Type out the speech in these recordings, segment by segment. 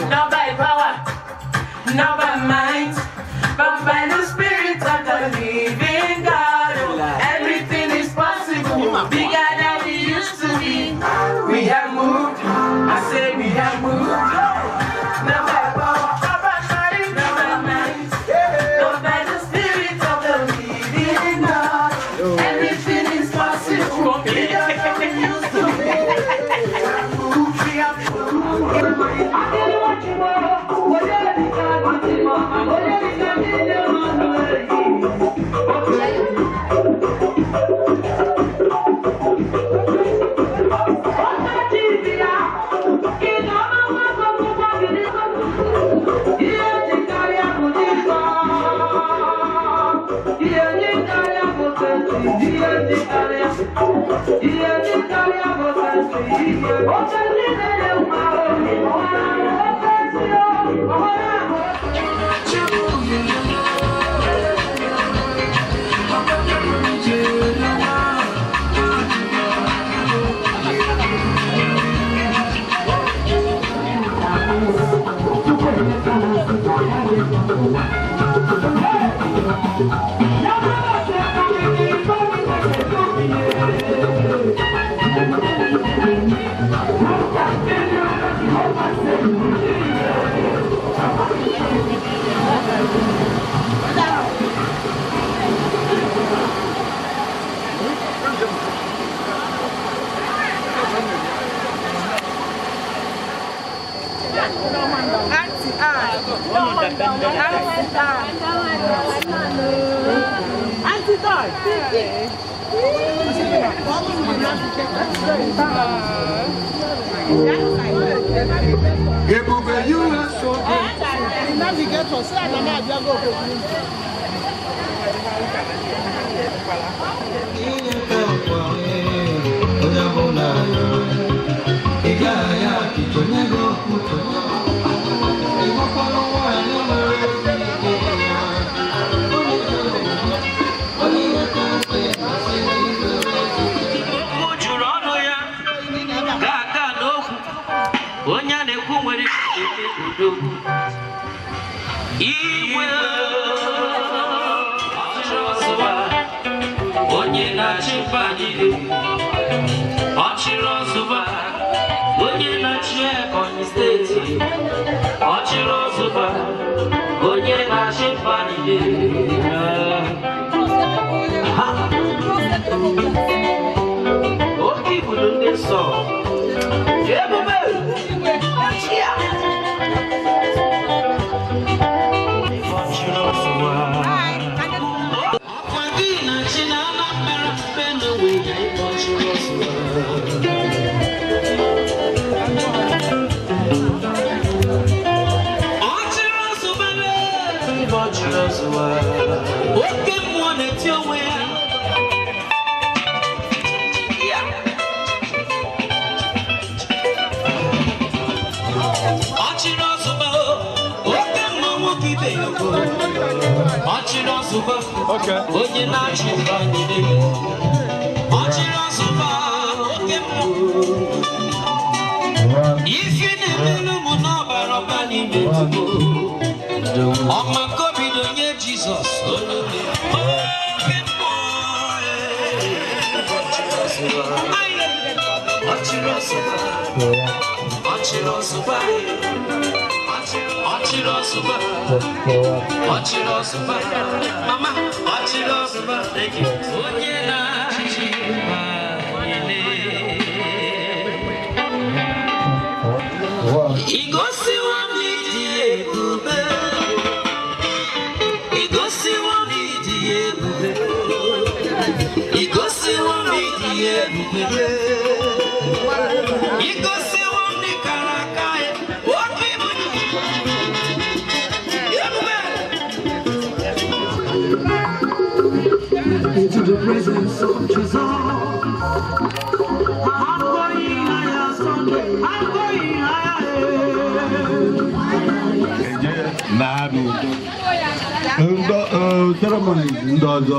Not by power, not by might, but by the Spirit of the living God. Everything is possible, bigger than we used to be. We have moved, I say we have moved. Not by power, not by might, not by might, but by the Spirit of the living God. Everything is possible, bigger than we used to be. We have moved. Ebube, you are so great. Ọsọ sị ya na m abịago obodo. Okwu juru ọnụ ya ga-aga n'okwu onye a na-ekwu nwere eme odogwu igwe ọchịrị ọzụwa, onye na-achị mba niile, ọchịrị ọzụwa, onye na-achị Ebonyi Steeti, ọchịrị ọzụwa, onye na-achị mba niile. Ha! Oke ibudo ndị nsọ, ebube chia ọchịrị ọzụwa. Ọkwa gị na-achị na Anambra, Benue ya, ịbụ ọchịrị ọzụwa. Ọchịrị ọzụwa, ịbụ ọchịrị ọzụwa. Oke mmụọ na-eti onwe ya. Ya. Ọchịrị ọzụwa o, oke mmụọ nwoke ibe ya bụ ọchịrị ọzụwa, onye na-achị mba niile, ọchịrị ọzụwa, oke mmụọ. Ife na-emelu m n'ọbara ọba n'ime Chukwu ọma kobido nye Jizọs onye oke mmụọ. Ọchịrị ọzụwa, ọchịrị ọzụwa, ọchịrị ọzụwa, ọchịrị ọzụwa, mama, ọchịrị ọzụwa. Thank you. Onye na-achị mba niile. Igosiwo m ịdị ebube, igosiwo m ịdị ebube, igosiwo m ịdị ebube, igosiwo m dịkara aka ya oke ibu ebube. Into the presence of Jesus. I'm going higher Sunday. I'm going higher. Eje na n'udo. Ndị ceremonies ndị ọzọ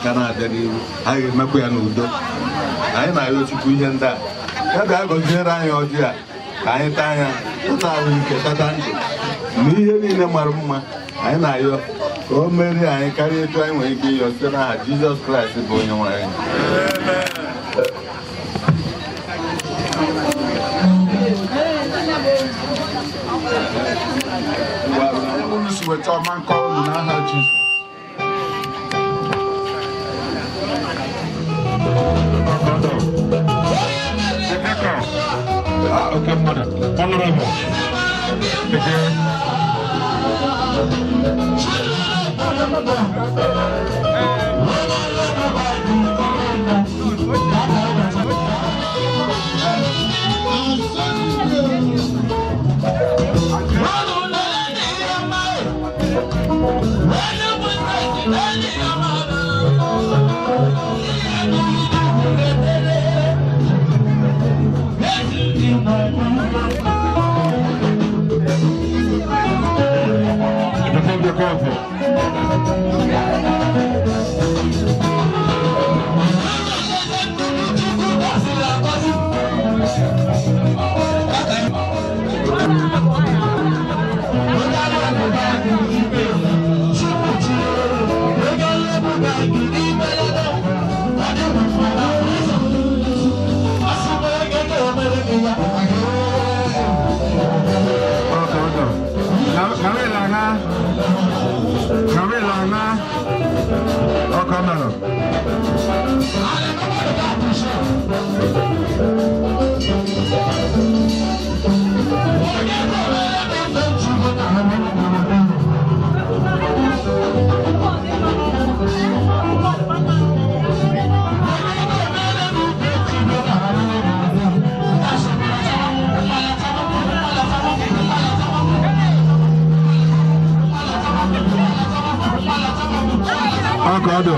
ga na-abịa n'ihu, anyị ga-emekwa ya n'udo. Anyị na-arịọ Chukwu ihe ndị a ya ga-agọziere anyị ọjị a, ka anyị taa ya, tata ahụ ike, tata ndụ na ihe niile mara mma. Anyị na-arịọ ka o merie anyị karịa etu anyị nwere ike ịyọ, site n'aha Jizọs Kraịst bụ onye nwe anyị. Unu si weta ọma nkọ unu n'aha Jizọs. Ah, okay, mother. Honorable. Okay. The coffee. Okay, okay. Now, now, now, okay, now. Ọka ọdụ.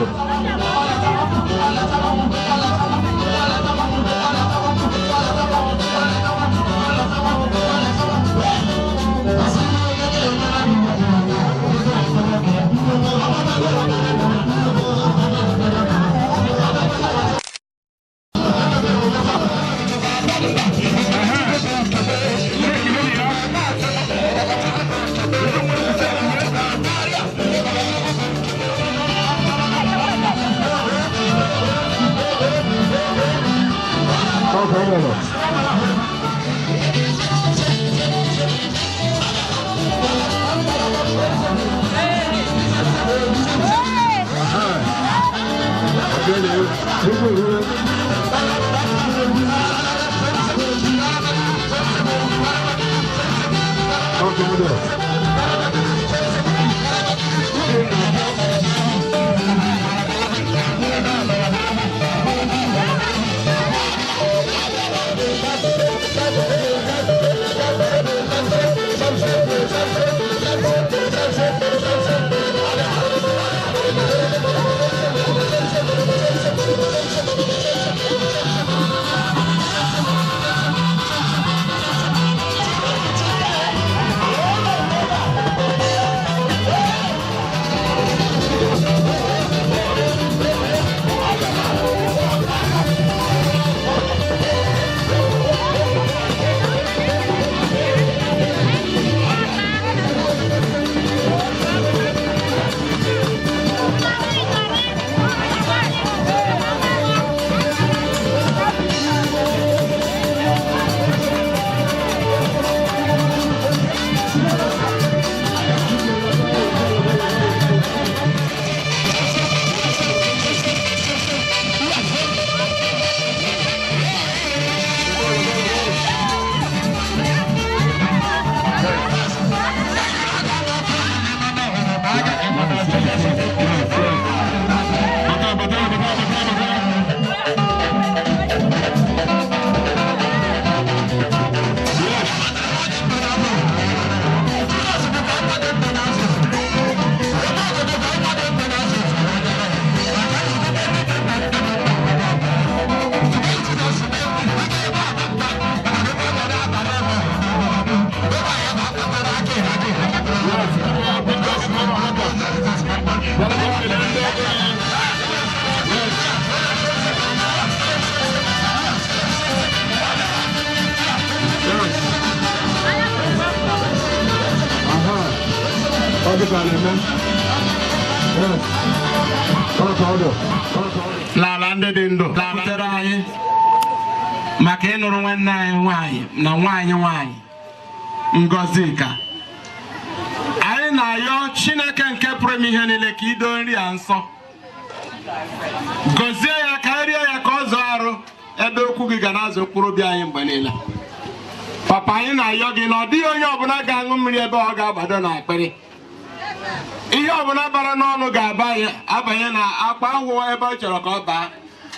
Ọka ọdụ. Ọka ọdụ. N'ala ndị dị ndụ butere anyị maka ịnụrụ nwanne anyị nwaanyị na nwaanyị nwaanyị Ngọzika. Anyị na-ayọ Chineke nke pụrụ ime ihe niile ka ido nri a nsọ, gọzie ya ka anyị rie ya ka ọ zụọ arụ ebe okwu gị ga na-azụ mkpụrụ obi anyị mgbe niile. Papa, anyị na-ayọ gị na ọ dịghị onye ọbụla ga-aṅụ mmiri ebe ọ ga-agbado n'akpịrị. Ihe ọbụla bara n'ọnụ ga-abanye na akpa ahụ ebe ọ chọrọ ka ọ baa,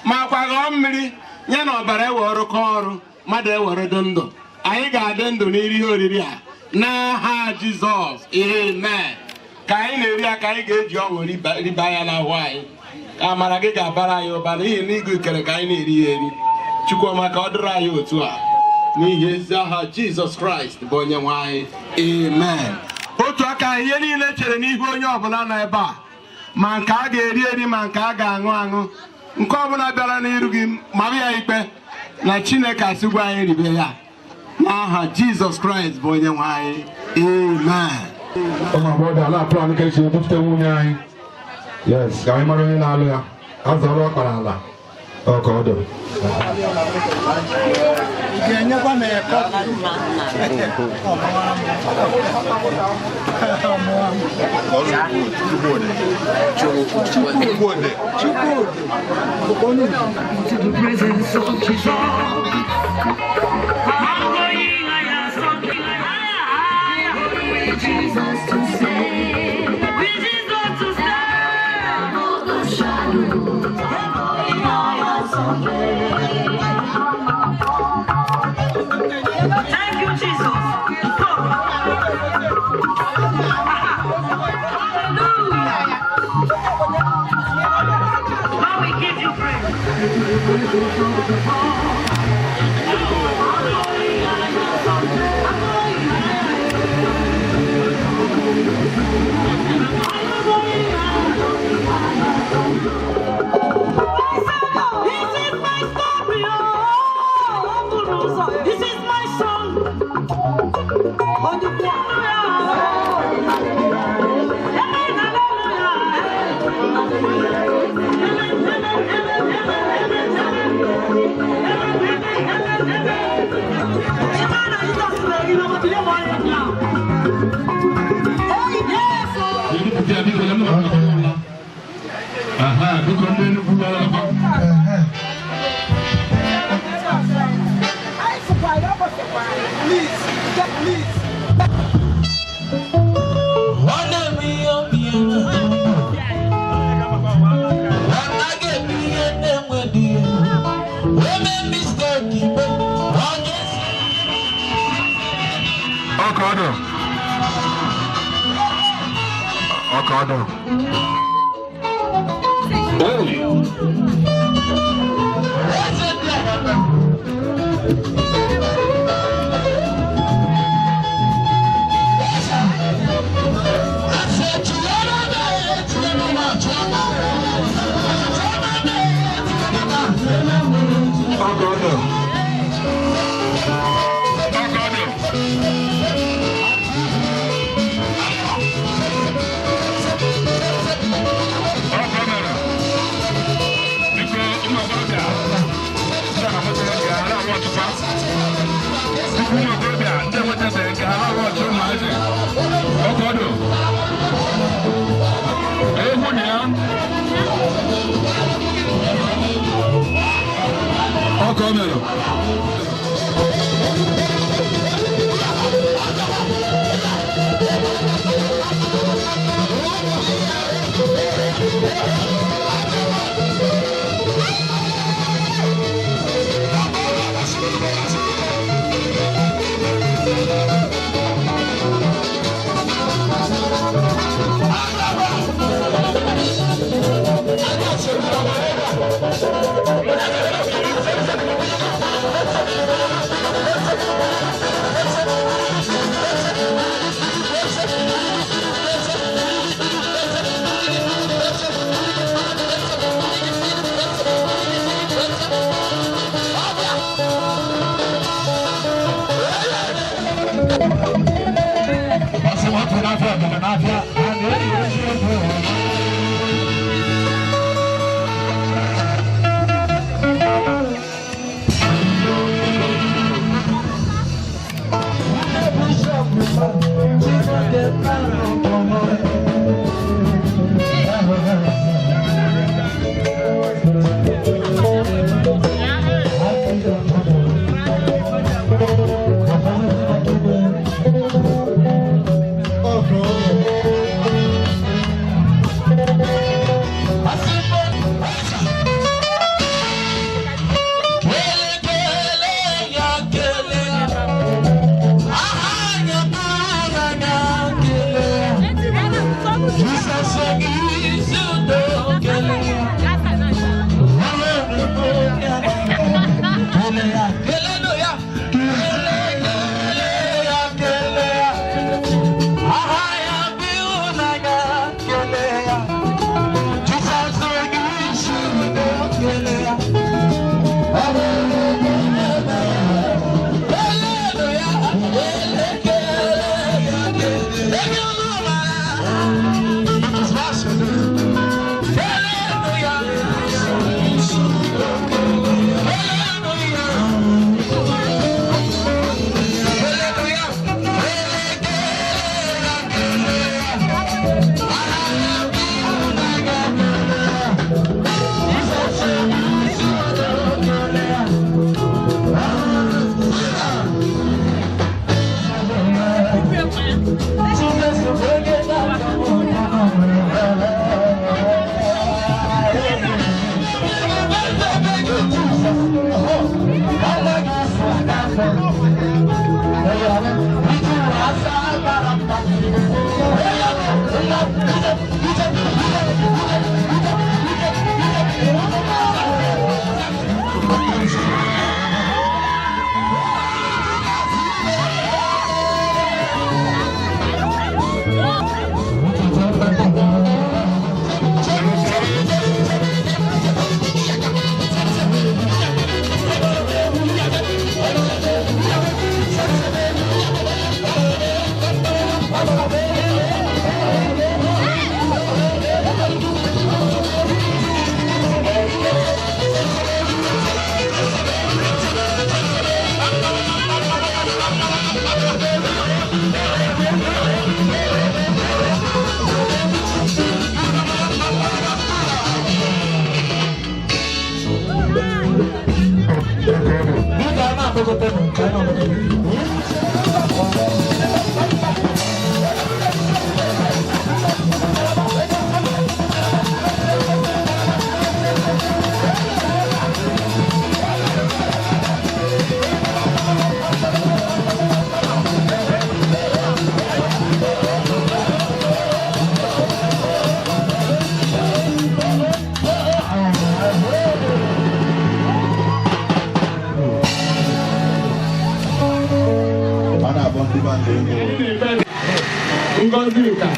ma akwa ghọọ mmiri ya na ọbara ewerụkọ ọrụ mmadụ eweredo ndụ. Anyị ga-adị ndụ n'iri ihe oriri a n'aha Jizọs, amen. Ka anyị na-eri ya ka anyị ga-eji ọṅụ riba ya n'ahụ anyị, ka amara gị ga-abara anyị ụba n'ihi na ịgụ ikere ka anyị na-eri ya eri. Chukwuma, ka ọ dịrị anyị otu a n'ihi ezi aha Jizọs Kraịst bụ onye nwe anyị, amen. Otu aka ihe niile chere n'ihu onye ọbụla nọ ebe a, ma nke a ga-eri eri ma nke a ga-aṅụ aṅụ, nke ọbụla bịara n'iru gị mara ya ikpe na Chineke asịgwa anyị ribe ya n'aha Jizọs Kraịst bụ onye nwe anyị, amen. Ụmụ agbọghọ ala plan ka esi ebupụta nwunye anyị. Yes, ka anyị mara onye na-alụ ya. Azọrọ ọkpara ala. Ọka ọdụ. Ga-enyekwa m kọfị. To the presence of Jesus. I'm going higher, something higher, higher. With Jesus to stay. With Jesus to stay. Above the shadow. I'm going higher someday. Thank you, Jesus. Hallelujah. This is my story, oh, this is my song. On the Aha, biko ndị Enugu bịara. Ọkọdụ. Ọkọdụ. Hey. Ọkọdụ. Ọkọdụ. Ọkọ mere. Biko ụmụ okorobịa ndị na-enweta nke ha na-arụ ọchịkwa. Biko ụmụ okorobịa ndị enwetabeghị nke ha na-arụ ọchị ụmụazị. Ọkọdụ. Egwu na ya. Ọkọ mere. Ọsị nwatụ n'afịa ọgụgụ n'afịa, a na-eyi ezi ego. A na-akpọ ndị band egwu. Ngọzika,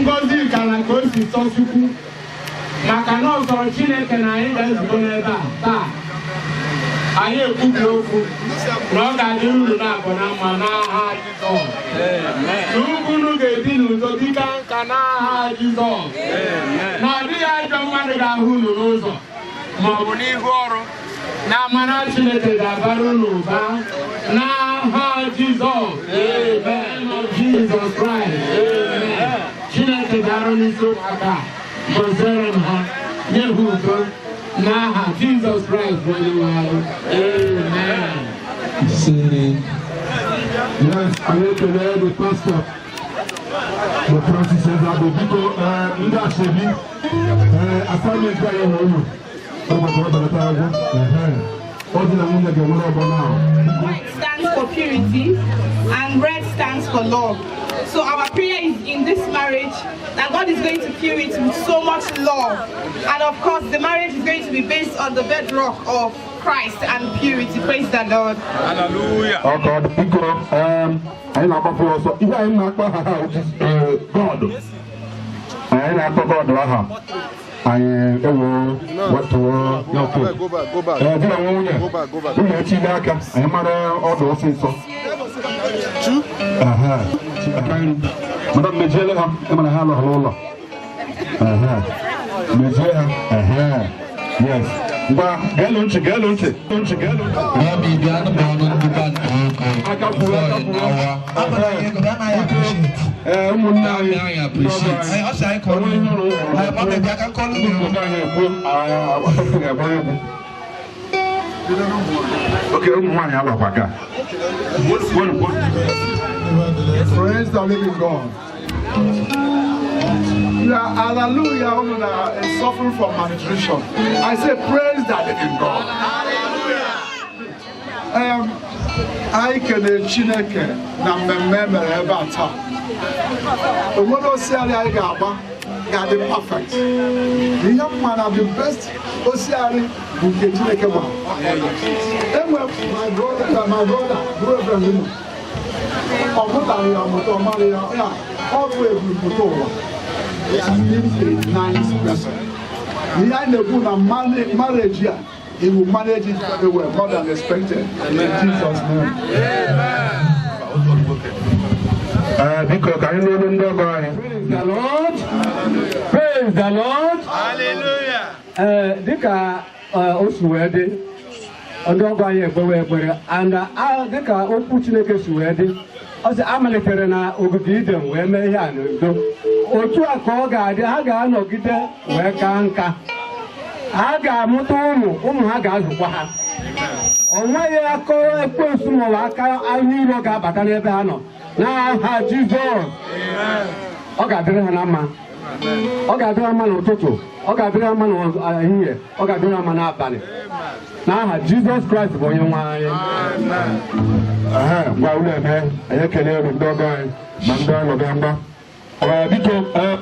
Ngọzika na ka o si sọ Chukwu, maka na ọ sọrọ Chineke na anyị ga-ezukọ n'ebe a taa. Anyị ekwubi okwu na ọ ga-adị uru na-abụ na mma n'aha Jizọs, na ugwu ga-ebi n'udo dịka nka n'aha Jizọs, na ọ dịghị ajọ mmadụ ga-ahụ unu n'ụzọ ma ọ bụ n'ihu ọrụ, na amara Chineke ga-abara unu ụba n'aha Jizọs. Amen. Of Jesus Christ. Amen. Chineke ga-arụ n'isi ụmụaka a, gọziere m ha, nye ha udo n'aha Jizọs Kraịst bụ onye nwe anyị. Amen. Yes, anyị ekele the pastor, the Francis Ezabo. Biko, ndị asoebi, assignment anyị nwere unu ọ gbakọrọ belata agwọ ọ dị na nwunye ga-enwere ọgbọ na biko. White stands for purity and red stands for love. So our prayer is in this marriage that God is going to fill it with so much love. And of course, the marriage is going to be based on the bedrock of Christ and purity. Praise the Lord. Ọkọ biko, anyị na-agbapụ ọsọ. Ihe anyị na-akpọ aha ha bụ God. Anyị na-akpọ God aha, anyị ewo wetuo ya oke. Ee, di na nwunye, nwunye echile aka, anyị mara ọdụ ọsịsọ. Aha, aka nri. Madam, mejiele ha, ịmara ha alọghọrọ ụlọ. Aha, mejie ha. Aha, yes. Ngwa, geelu ntị, geelu ntị, ntị, geelu ntị. Mami, bịa nụ m ọnụ ndị band ego. Aka kwuru, aka kwuru. Ee, ụmụnne anyị, Anyị appreciate. onwe ihe ụlọ ndị obodo anyị ekwu ga-agba egwu. Oke ụmụ nwaanyị alọkwa ka. Kwonu, kwonu. Praise the living God. Yeah, hallelujah. Unu na is suffering from malnutrition. I say praise the living God. Anyị kelee Chineke na mmemme e mere ebe a taa. O nwere osiarị anyị ga-agba ga-adị perfect. Ihe mma na the best osiarị bụ nke Chineke gbara. Enwe my brother, bụ Reverend Imo. Ọ mụtara ya ọmụta, ọ mara ya ya, ọ bụ ebumpụta ụwa. He's been a nice person. Ihe anyị na-ekwu na marriage a, he will manage it very well, more than expected. In Jesus' name. Ee, biko, ka anyị n'olu ndị ọgọ anyị. Praise the Lord. Praise the Lord. Hallelujah. Ee, dịka o si wee dị, ndị ọgọ anyị ekpewe ekpere and dịka okwu Chineke si wee dị, ọ sị amalitere na ogige Iden wee mee ihe a n'udo. Otu a ka ọ ga-adị, ha ga-anọgide wee kaa nka. Ha ga-amụta ụmụ, ụmụ ha ga-azụkwa ha. O nweghị aka ekwensu maọbụ aka ahụ iro ga-abata n'ebe ha nọ. N'aha Jizọs. Ọ ga-adịrị ha na mma. Ọ ga-adịrị ha mma n'ụtụtụ, ọ ga-adịrị ha mma n'ehihie, ọ ga-adịrị ha mma n'abalị. N'aha Jizọs Kraịst bụ onye nwe anyị. Ehe, ngwa, ụlọ eme anyị ekele elu ndị ọgọ anyị ma ndị ọlọga mgba. Ee, biko, ee,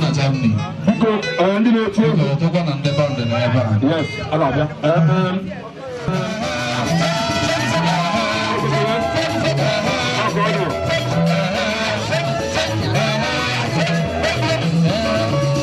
Na Germany. biko, ndị na-eti egwu. Ọtụkwa na ndị band nọ ebe a. Yes, a na-abịa. Ee, ọgọ ọ dị.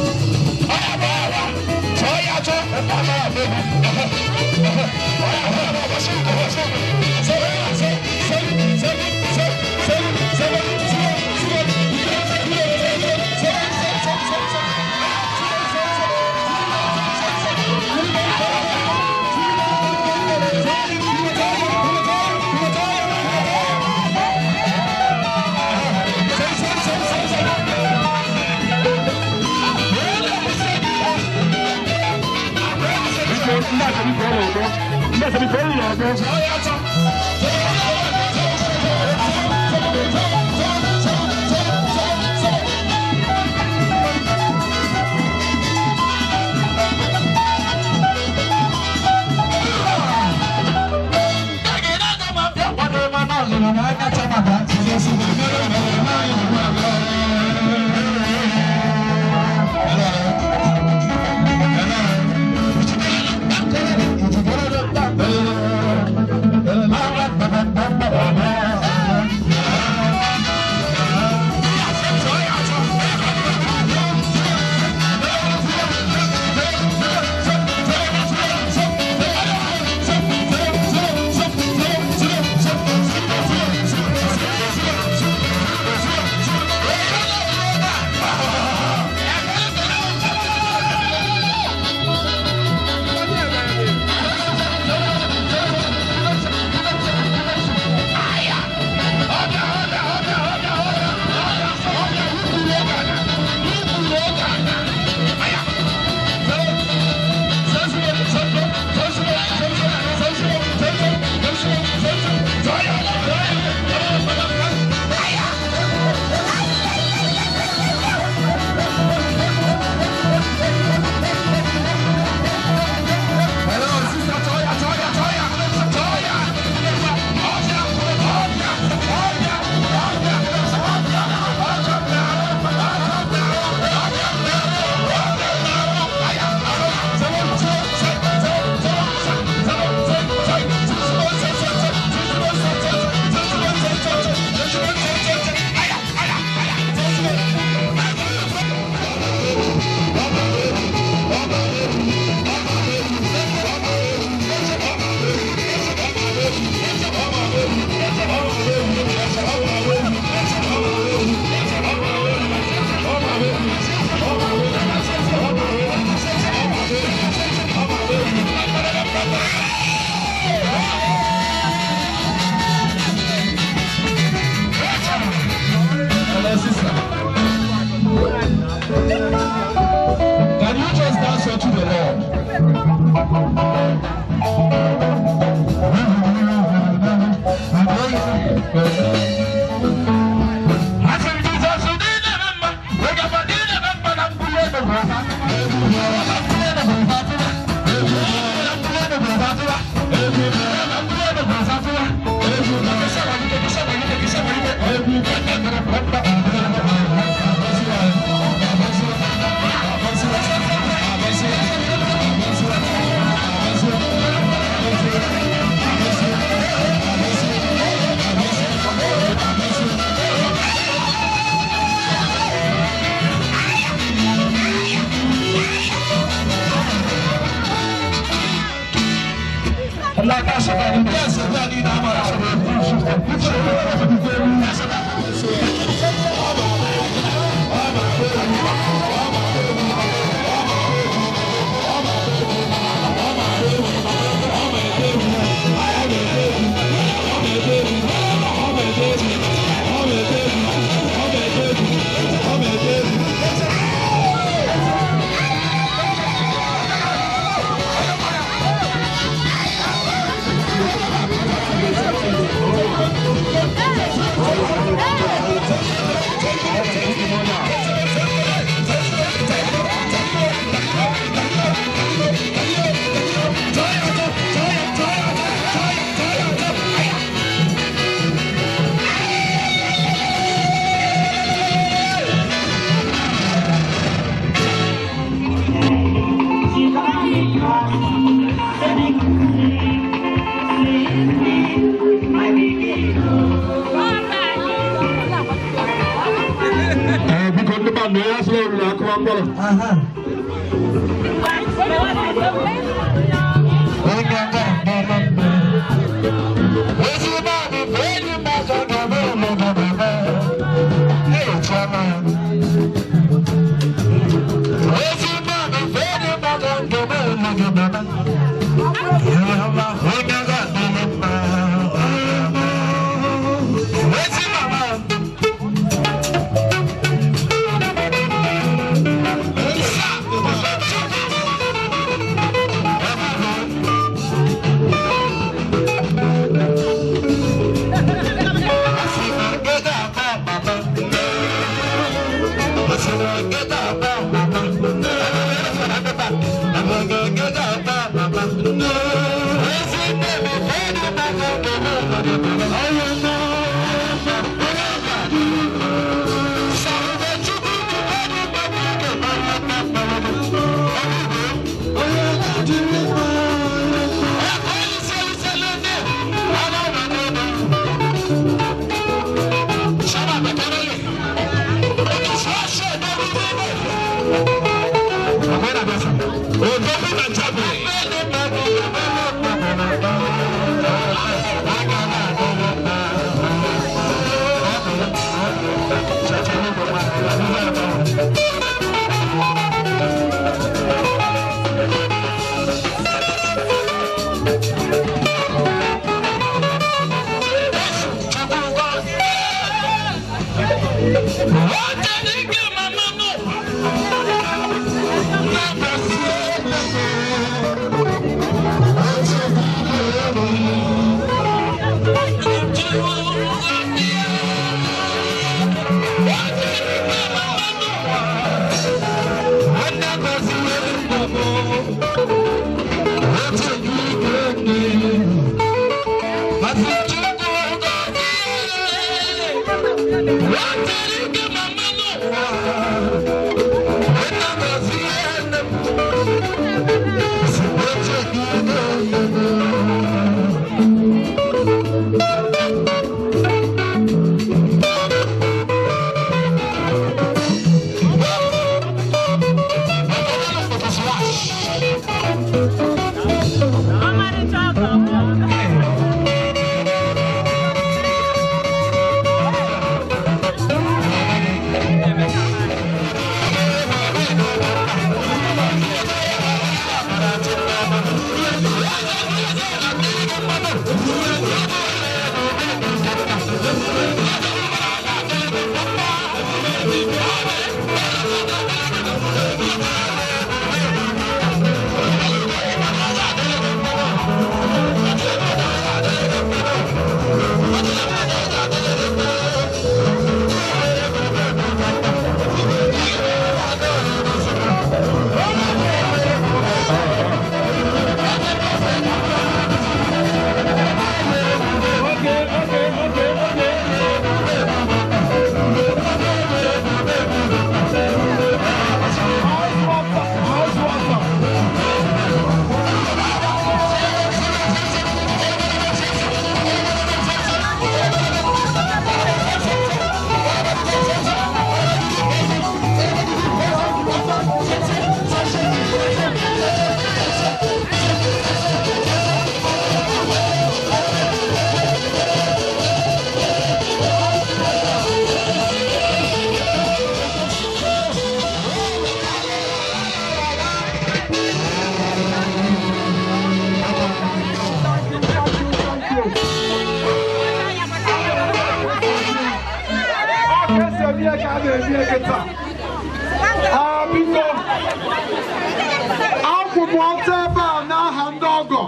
Can you just dance unto the Lord? Thank you. Akwụ m ọtọ ebe a n'aha ndị ọgọ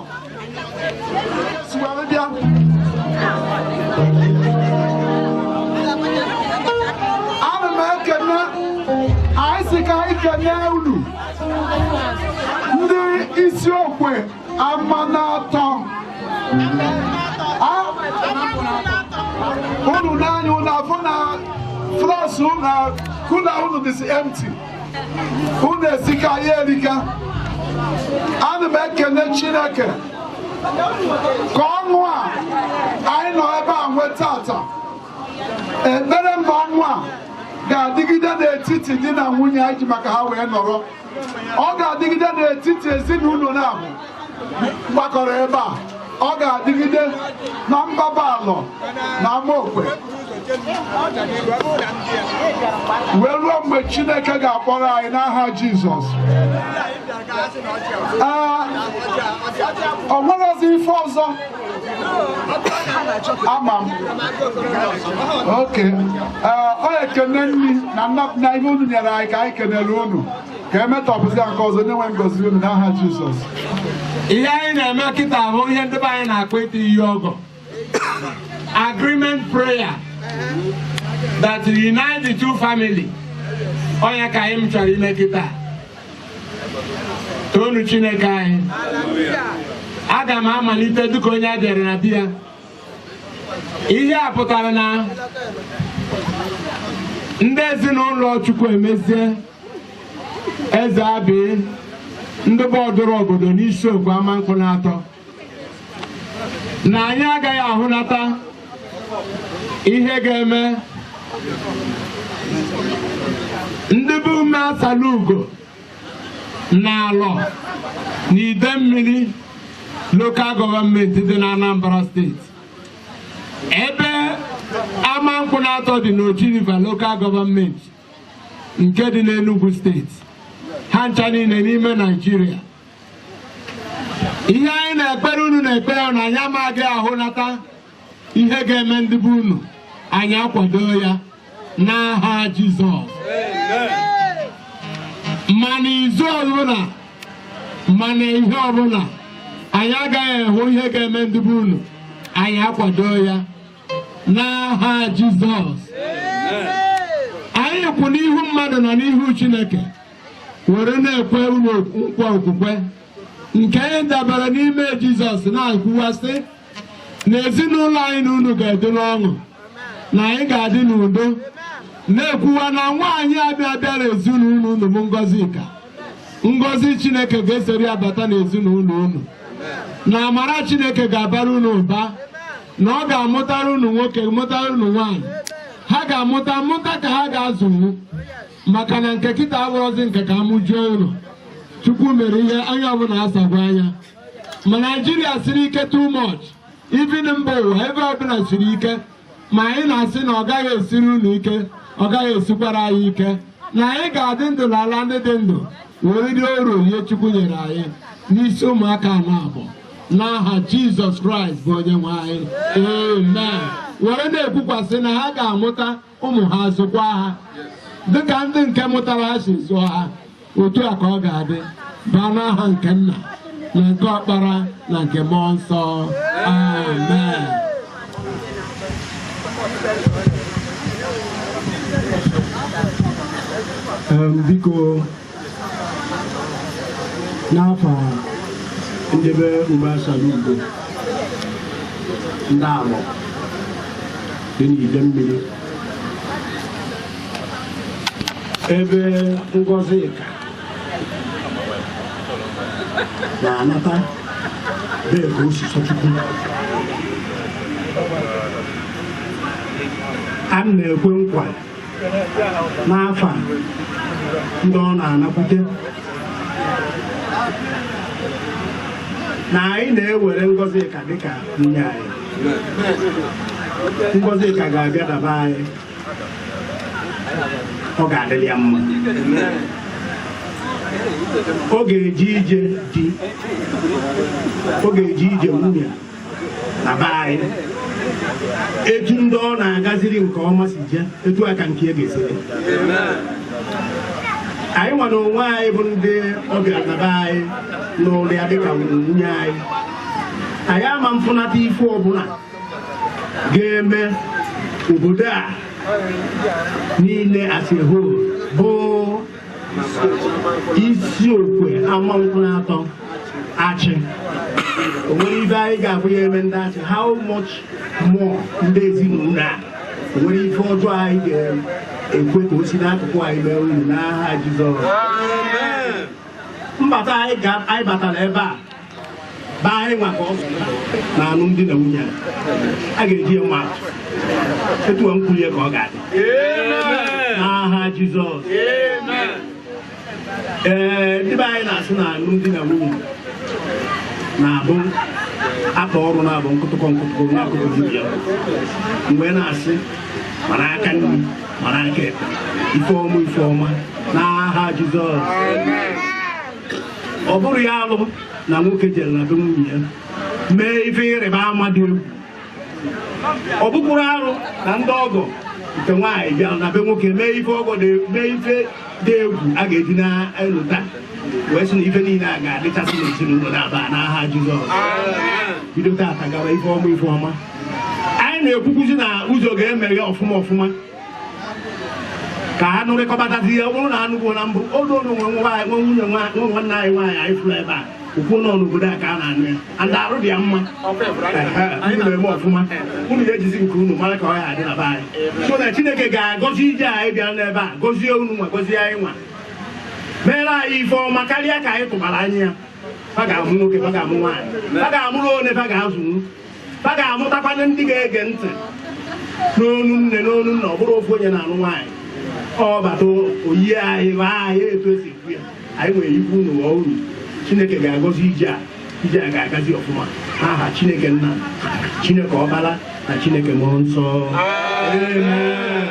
siwere bịa. Ana m ekene anyị si ka anyị kene unu ndị isi okwe ama na-atọ unu n'anya unu afọ na flas na kula unu dịsị empty, unu esika ya erika. Ana m ekene Chineke ka ọṅụ a anyị nọ ebe a nwee tata. Ekpere mba ọṅụ a ga-adịgide n'etiti di na nwunye anyị ji maka ha wee nọrọ. Ọ ga-adịgide n'etiti ezinụlọ na-abụ gbakọrọ ebe a. Ọ ga-adịgide na mbaba alọ na amaokwe wee ruo mgbe Chineke ga-akpọrọ anyị n'aha Jizọs. Ee, ọ nwerozi ife ọzọ ama m. Oke ee, ọ ekene nri na na ihe unu nyere anyị ka anyị kenere unu ka emetọpụzi nke ọzọ nye nwe ngozi unu n'aha Jizọs. Ihe anyị na-eme kịta bụ ihe ndị be anyị na-akpọ ite iyi ọgọ, agreement prayer that unite the two family. Ọnya ka anyị m chọrọ ime kịta. Toonu Chineke anyị. Aga m amalite dịka onye a jere na di ya. Ihe a pụtara na ndị ezinụlọ Chukwuemezie Eze Abi, ndị bọọdụrụ obodo n'isi okwu ama nkwụ na-atọ, na anyị agaghị ahụnata ihe ga-eme ndị bụ ume asala ugo na Alọ na Idemmili local government dị na Anambra State, ebe Amankwụ na-atọ dị n'Oji River local government nke dị n'Enugu State, ha ncha niile n'ime Naijiria. Ihe anyị na-ekpere unu na-ekpere na anyị amaghị ahụnata ihe ga-eme ndị bụ unu, anyị akwado ya n'aha Jizọs. Mana izu ọbụla, mana ihe ọbụla, anyị agaghị ehụ ihe ga-eme ndị bụ unu, anyị akwado ya n'aha Jizọs. Anyị kwụ n'ihu mmadụ na n'ihu Chineke were na-ekwe unu nkwa okwukwe nke anyị dabere n'ime Jizọs, na-ekwuwasị na ezinụlọ anyị na unu ga-adị n'ọṅụ, na anyị ga-adị n'udo, na-ekwuwa na nwaanyị abịa bịara ezinụlọ unu bụ Ngọzika, ngọzi Chineke ga-esori abata n'ezinụlọ unu, na amara Chineke ga-abara unu ụba, na ọ ga-amụtara unu nwoke, mụtara unu nwaanyị. Ha ga-amụta mmụta ka ha ga-azụnwu, maka na nke kịta awụrọzi nke ka amụjuo unu. Chukwu mere ihe anya ọbụla asagwa anya. Ma Naijiria siri ike too much, even mba ụwa ebe ọbụla siri ike, ma anyị na-asị na ọ gaghị esiri unu ike, ọ gaghị esikwara anyị ike, na anyị ga-adị ndụ n'ala ndị dị ndụ were rie uru ihe Chukwu nyere anyị n'isi ụmụaka anọ abụọ, n'aha Jizọs Kraịst bụ onye nwe anyị, amen. Were na-ekwukwasị na ha ga-amụta ụmụ ha, zụkwa ha dịka ndị nke mụtara ha si zụọ ha. Otu a ka ọ ga-adị baa n'aha nke Nna na nke Ọkpara na nke Mmụọ Nsọ, amen. Biko, n'afọ ndebe ume asara ugo ndị Alọ dị n'Ide Mmiri, ebe Ngọzika na-anata bee ka o si sọ Chukwu, a na-ekwe nkwa n'afọ ndị ọ na-anakwute na anyị na-ewere Ngọzika dịka nwunye anyị. Ngọzika ga-abịa daba anyị, ọ ga-adịrị ya mma, ọ ga-eje ije di, ọ ga-eje ije nwunye na be anyị. Etu ndị ọ na-agaziri nke ọma si jee, etu a ka nke ya ga-esi dị. Anyị nwa na onwe anyị bụ ndị ọbịa na be anyị n'ụlọ ya dịka nwunye anyị, anyị ama mfụnata ife ọbụla ga-eme obodo a niile as a whole bụ isi okwe ama nkwụ atọ achị. O nwere ife anyị ga-abụ ya eme ndị achị, how much more ndị ezinụlọ a. O nwere ife ọjọọ anyị ga-ekwe ka o si n'akụkụ anyị mee unu n'aha Jizọs. Mbata anyị batara ebe a be anyị nwa ka ọ na alụmdi na nwunye a ga-eji ya nwa atụ etu a nkwulie ka ọ ga-adị n'aha Jizọs. Ee, ndị be anyị na-asị na alụmdi na nwunye na-abụ aka ọrụ, na-abụ nkụtụkọ nkụtụkọ n'akụkụ dibịa mgbe na-asị mana aka nri mana aka ekpe, ife ọma ife ọma n'aha Jizọs. Ọ bụrụ ya alụ na nwoke jere na be nwunye ya mee ife ịrịba ama dị egwu, ọ bụkwuru arụ na ndị ọgọ nke nwaanyị bịara na be nwoke mee ife ọgọ mee ife dị egwu a ga-eji na-elota wee sị na ife niile a ga-adịchasị n'ezinụlọ na-aba n'aha Jizọs. Bido taata gawa ife ọma ife ọma. Anyị na-ekwukwuzi na ụzọ ga-emeghe ọfụma ọfụma. Ka ha nụrịkọbatazi ihe, ọ bụrụ na ha nụgbuo na mbụ oge ọnụ nwe nwa nwe nwunye nwa nwe nwanne anyị nwaanyị anyị fụrụ ebe a okwu nọ n'obodo a ka a na-anụ ya and arụ dị ya mma. Ehe, unu na-eme ọfụma. Unu ga-ejizi nke unu mara ka ọ ya adị na be anyị, so na Chineke ga-agọzi ije anyị bịara n'ebe a, gọzie unu nwa, gọzie anyị nwa, mere anyị ife ọma karịa ka anyị tụbara anya ya. Fa ga-amụ nwoke, fa ga-amụ nwaanyị, fa ga-amụrụ one, fa ga-azụnwu, fa ga-amụtakwana ndị ga-ege ntị n'onu nne, n'onu nna. Ọ bụrụ ofu onye na-alụ nwaanyị, ọ bata oyi anyị ma anyị etu esi ekwu ya, anyị nwere ikwu unu ghọọ uru. Chineke ga-agọzi ije a, ije a ga-agazi ọfụma. Aha Chineke Nna, Chineke Ọkpara na Chineke Mmụọ Nsọ, amen.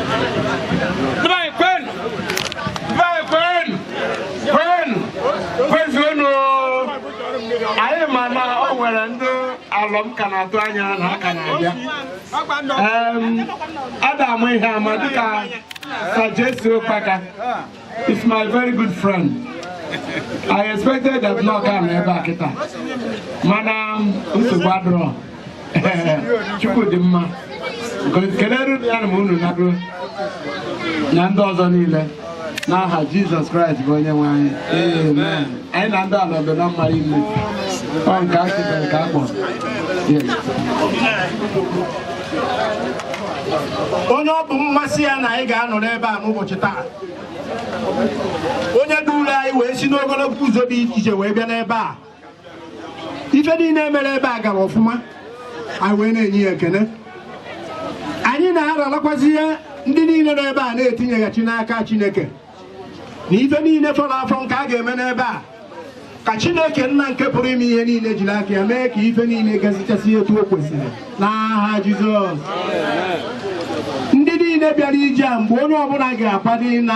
Ndị anyị kwenu! Ndị anyị kwenu! Kwenu! Kwezuonu! Anyị ma na o nwere ndị alọm ka na-atụ anya na ha ka na-abịa. Adam ihe ama dịka Sir Jesse Okpaka is my very good friend. I expected that na ọ ga nọ ebe a kịta, mana nsogbu adịrọ. Chukwu dị mma. Kelere ya na ma unu nagoro na ndị ọzọ niile n'aha Jizọs Kraịst bụ onye nwe anyị, amen. Anyị na ndị ala dị na mma ime ọ nke a sitere ka a kpọrọ. Yes. Onye ọ bụ mmasị ya na anyị ga-anọ n'ebe a n'ụbọchị taa, onye duru anyị wee si n'ogologo ụzọ dị iche iche wee bịa n'ebe a, ife niile mere ebe a gara ọfụma, anyị wee na-enye ya ekele. Anyị na-aralakwazi ihe ndị niile nọ ebe a na-etinyeghachi n'aka Chineke na ife niile fọrọ afọ nke a ga-eme n'ebe a, ka Chineke Nna nke pụrụ ime ihe niile jiri aka ya mee ka ife niile gazichasị etu o kwesịrị n'aha Jizọs. Ndị niile bịara ije a, mgbe onye ọbụla ga-akwado na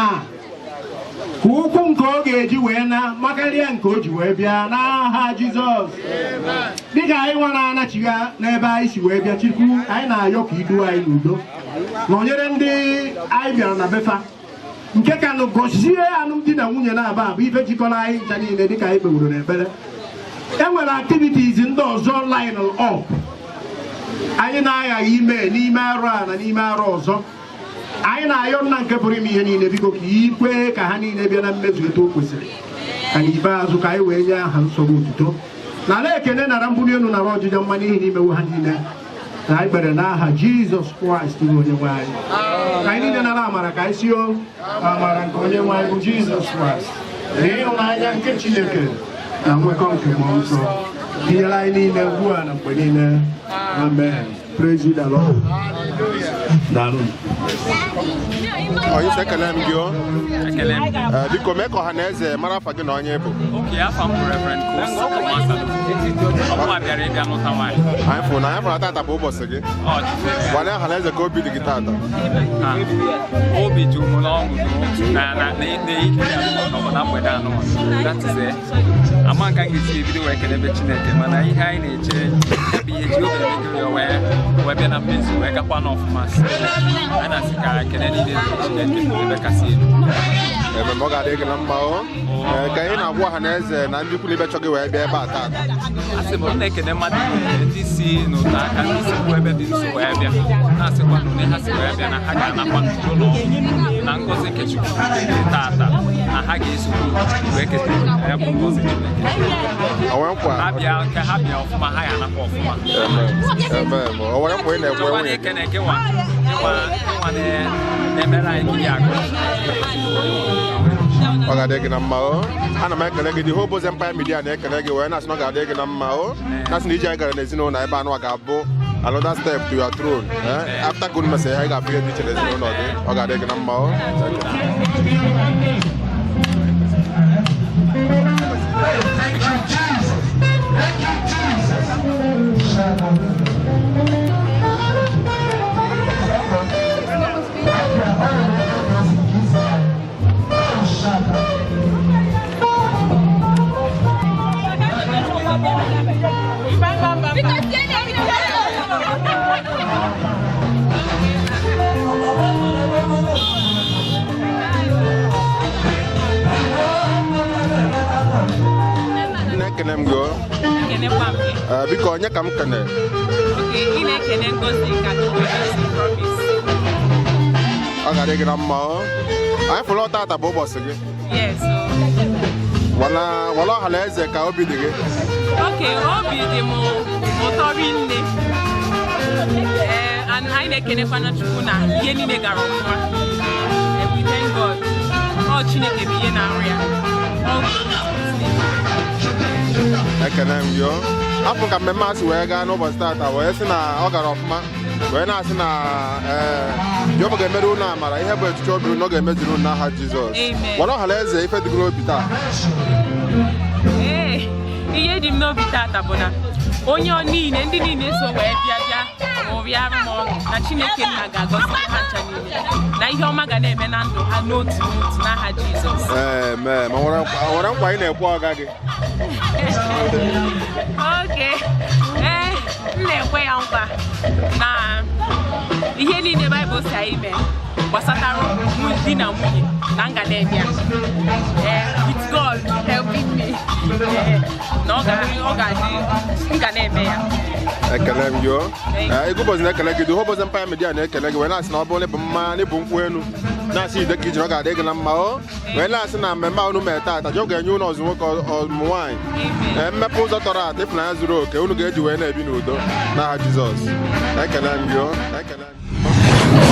ka ụkwụ nke ọ ga-eji wee na makarịa nke o ji wee bịa n'aha Jizọs. Dịka anyị nwara anachigha n'ebe anyị si wee bịa, Chukwu, anyị na-ayọ ka idu anyị n'udo, nọnyere ndị anyị bịara na befa, nke ka nụ gọzie alụmdi na nwunye na-aba abụ ife jikọrọ anyị ncha niile dịka anyị kpewuru n'ekpere. E nwere activities ndị ọzọ line up anyị na-aghaghị ime n'ime arọ a na n'ime arọ ọzọ. Anyị na-ayọ Nna nke pụrụ ime ihe niile, biko ka ikwe ka ha niile bịa na mmezu etu o kwesịrị, ka n'ikpeazụ ka anyị wee nye aha nsọ gị otuto na ala ekene, nara mbuli elu, nara ọjịja mma, n'ihi na imewo ha niile, na anyị kpere n'aha Jizọs Kraịst bụ onye nwe anyị. Ka anyị niile nara amara, ka anyị si o amara nke onye nwe anyị bụ Jizọs Kraịst na ịhụnanya nke Chineke na nwekọ nke Mmụọ Nsọ tinyere anyị niile ugbu a na mgbe niile, amen. Praise the Lord. Daalụ. Onye isi, ekele m gị o. Ekele m. Biko mee ka ọha na eze mara afa gị na onye bụ. Okay, afa m bụ Reverend Kosi Nwasalu. Ọmụwa bịara ịbịa nụta nwaanyị. Anyị fụrụ na tata bụ ụbọchị gị. Ọ Chineke. Gwana ọha na eze ka obi dị gị tata. Ah, obi juru m n'ọṅụ na na na na ike ya nọ na mgbede anọ. That is it. Ama nka ga-esi ebido wee kelebe Chineke, mana ihe anyị na-eche bụ ihe Jehova emegoro ya wee bịa na mmezu, wee gakwa n'ọfụma. Anyị na-asị ka ekele niile dịrị Chineke ebe kasị elu. Ememme ọ ga-adị gị na mma o. Ka anyị na-agwa ọha na eze na ndị ikwu na ibe chọ gị wee bịa ebe a tata. A sị m, m na-ekene mmadụ niile, ndị si n'ụtọ aka, ndị si kwuo ebe dị nso wee bịa, na-asịkwa na onye ha si wee bịa na ha ga-anakwa n'udo n'ọṅụ na ngọzi nke Chukwu tata, na ha ga-esokwu wee keta ya bụ ngọzi Chineke. O nwere nkwa? Ha bịa nke ha bịa ọfụma, ha ga-anakwa ọfụma. Amen. O nwere nkwa ị na-ekwe Chọkwa nwunye gị? na-ekene gị nwa ịnwa ịnwa na-emere anyị kiri agụ. Ọ ga-adị gị na mma o. Ana m ekele gị. The whole Boz Empire Media na-ekele gị wee na-asị na ọ ga-adị gị na mma o, na-asị na ije anyị gara n'ezinụlọ ebe anụ a ga-abụ another step to your throne. After good message, anyị ga-abụ ihe dị iche n'ezinụlọ gị. Ọ ga-adị gị na mma o. Thank you, Jesus. Thank you, Jesus. Na-ekene. Ekene m gị o. Ekenekwa m gị. Ee, biko, onye ka m kene? Okay, ị na-ekene Ngozi ka Chukwuedozie Promise. Ọ ga-adị gị na mma o. Anyị fụrụ tata bụ ụbọchị gị. Yes. Wala wala ọha na eze, ka obi dị gị? Okay, obi dị m ụtọ rinne. Ee, and anyị na-ekenekwana Chukwu na ihe niile gara ọfụma. We thank God. Ọ Chineke bụ ihe na-arụ ya. All glory to his name. Ekene m gị o. Afọ ka mmemme a si wee gaa n'ụbọchị tata, wee sị na ọ gara ọfụma, wee na-asị na ee, Jehova ga-emere unu amara, ihe bụ echiche obi unu, ọ ga-emezuru unu n'aha Jizọs. Amen. Wala ọha na eze, ife dịgoro obi taa? Ee, ihe dị m n'obi tata bụ na onye ọ niile, ndị niile so wee bịa bịa ṅụrịara m ọṅụ, na Chineke nna ga-agọzi ha ncha niile, na ihe ọma ga na-eme na ndụ ha n'otu n'otu n'aha Jizọs. Ee, mee ma nwere nkwa ị na-ekwe ọga gị? Okay, ee, m na-ekwe ya nkwa na ihe niile Baịbụl si anyị mee gbasatara di na nwunye, na m ga na-eme ya. Ee, with God helping me. Ee, na ọ ga-adị, m ga na-eme ya. Ekele m gị o. Ee, Ego Ụbọchị na-ekele gị. The Whole Boys Empire Media na-ekele gị, wee na-asị na ọ bụrụ ịbụ mma na ịbụ nkwụ elu, na-asị ide ka ijiri, ọ ga-adị gị na mma o. Wee na-asị na mmemme a unu mere taata, Jehova ga-enye unu ọzụ nwoke, ọmụmụ nwaanyị, ee, mmepe ụzọ tọrọ atọ, ịfụnanya zuru oke, unu ga-eji wee na-ebi n'udo n'aha Jizọs. Ekele m gị o, ekele m.